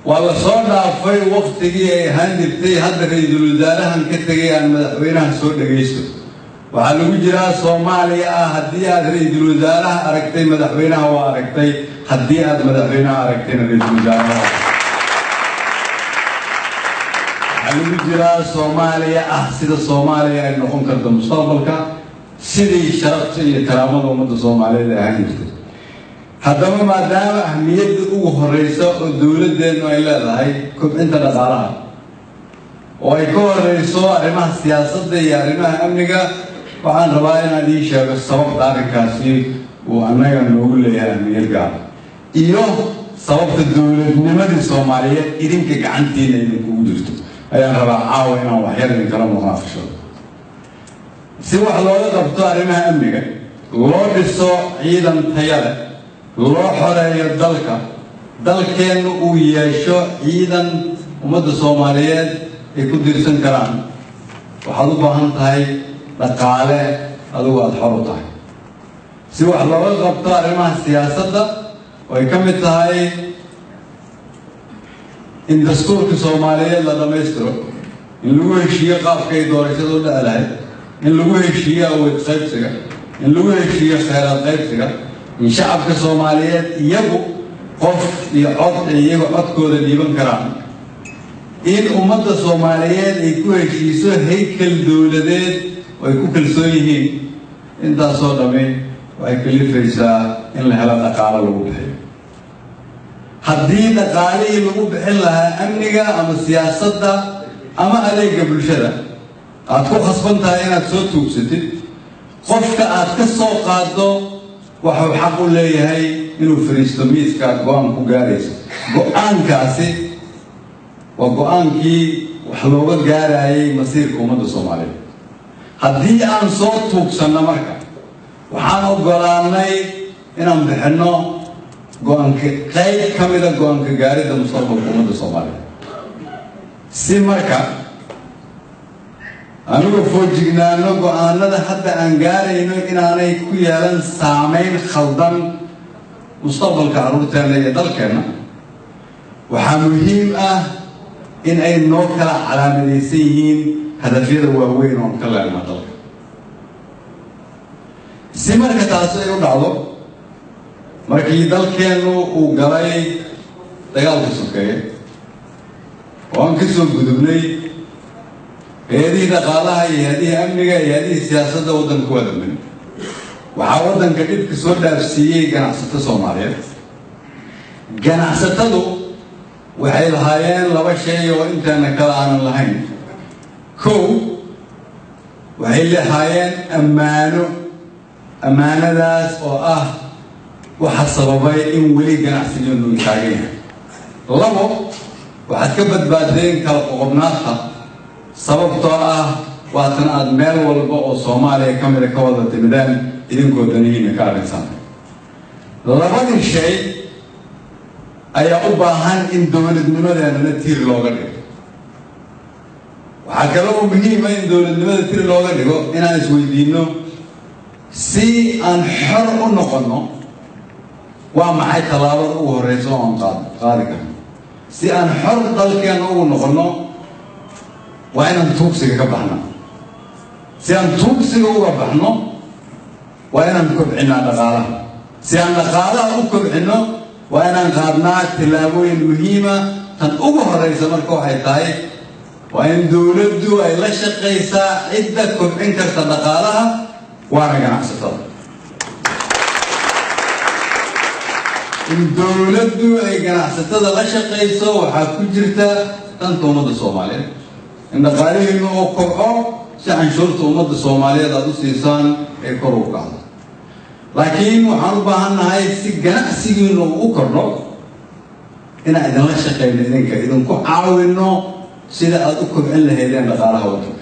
Waa la soo dhaafay waktigii ay ahaan jirtay hadda ra-iisul wasaarahan ka tegay aan madaxweynaha soo dhagaysto. Waxaa lagu jiraa Soomaaliya ah haddii aad ra-iisul wasaaraha aragtay, madaxweynaha waa aragtay; haddii aad madaxweynaha aragtayna, ra-iisul wasaaraha. Waxaa lagu jiraa Soomaaliya ah sida Soomaaliya ay noqon karto mustaqbalka, sidii sharafta iyo karaamada ummadda Soomaaliyeed ay ahaan jirtay. Haddaba, maadaama ahmiyadda ugu horeysa oo dowladdeennu ay leedahay kobcinta dhaqaalaha oo ay ka horeyso arrimaha siyaasadda iyo arrimaha amniga, waxaan rabaa inaan ii sheego sababta arrinkaasi uu annaga noogu leeyahay ahmiyad gaara iyo sababta dowladnimadii Soomaaliyeed idinka gacantiina idinkugu jirto ayaan rabaa caawa inaan waxyar idinkala munaaqashado. Si wax looga qabto arrimaha amniga, loo dhiso ciidan taya leh, loo xoreeyo dalka, dalkeennu uu yeesho ciidan ummadda Soomaaliyeed ay ku diirsan karaan, waxaad u baahan tahay dhaqaale adigu aada xor u tahay. Si wax looga qabto arrimaha siyaasadda, oo ay ka mid tahay in dastuurka Soomaaliyeed la dhammaystiro, in lagu heshiiyo qaabka ay doorashada u dhici lahayd, in lagu heshiiyo awood qaybsiga, in lagu heshiiyo kheyraad qaybsiga, in shacabka Soomaaliyeed iyagu qof iyo cod ay iyagu codkooda dhiiban karaan, in ummadda Soomaaliyeed ay ku heshiiso haykal dowladeed oo ay ku kalsoon yihiin, intaasoo dhammi waxay kalifaysaa in la helo dhaqaalo lagu bixiyo. Haddii dhaqaalihii lagu bixin lahaa amniga ama siyaasadda ama adeega bulshada aad ku khasban tahay inaad soo tuugsatid, qofka aad ka soo qaaddo waxuu xaq u leeyahay inuu fariisto miiska aad go-aan ku gaarayso. Go-aankaasi waa go-aankii wax looga gaarayay masiirka ummadda Soomaaliyeed. Haddii aan soo tuugsanno, marka waxaan oggolaanay inaan bixinno go-aanka, qayb ka mida go-aanka gaaridda mustaqbalka ummadda Soomaaliyeed. Si marka anuga foojignaano go-aanada hadda aan gaarayno inaanay ku yeelan saameyn khaldan mustaqbalka carruurteenna iyo dalkeenna, waxaa muhiim ah in ay noo kala calaamadaysan yihiin hadafyada waaweyn oon ka leenaha dalka. Si marka taasi ay u dhacdo, markii dalkeennu uu galay dagaalka sokeeye oo aan ka soo gudubnay, hay-adihii dhaqaalaha iyo hay-adihii amniga iyo hay-adihii siyaasadda waddanka waa duman. Waxaa waddanka dhibka soo dhaafsiiyey ganacsato Soomaaliyeed. Ganacsatadu waxay lahaayeen laba shay oo intaana kale aanan lahayn. Kow, waxay lahaayeen ammaano, ammaanadaas oo ah waxa sababay in weli ganacsigeenu uu taagan yahay. Labo, waxaad ka badbaadeen kala qoqobnaanta, sababtoo ah waatan aada meel walba oo Soomaaliya ka mida ka wada timideen idinkoo danihiina ka arrinsanay. Labadii shay ayaa u baahan in dowladnimadeenana tiir looga dhigo. Waxaa kale oo muhiima in dowladnimada tiir looga dhigo inaan isweydiinno: si aan xor u noqonno, waa maxay tallaabada ugu horreysa oo aan qaadi karno? Si aan xor dalkeenna ugu noqonno, waa inaan tuugsiga ka baxno. Si aan tuugsiga uga baxno, waa inaan kobcinnaa dhaqaalaha. Si aan dhaqaalaha u kobcinno, waa inaan qaadnaa tillaabooyin muhiima. Tan ugu horreysa marka waxay tahay waa in dowladdu ay la shaqaysaa cidda kobcin karta dhaqaalaha, waana ganacsatada. In dowladdu ay ganacsatada la shaqayso waxaa ku jirta danta ummadda Soomaaliyeed, in dhaqaalihiinu oo kobco si canshuurta ummadda Soomaaliyeed aada u siisaan ay kor u kacdo. Laakiin waxaan u baahan nahay, si ganacsigiinu u kordho, inaan idinla shaqayno, idinka idinku caawino sida aada u kobcin lahaydeen dhaqaalaha waddanka.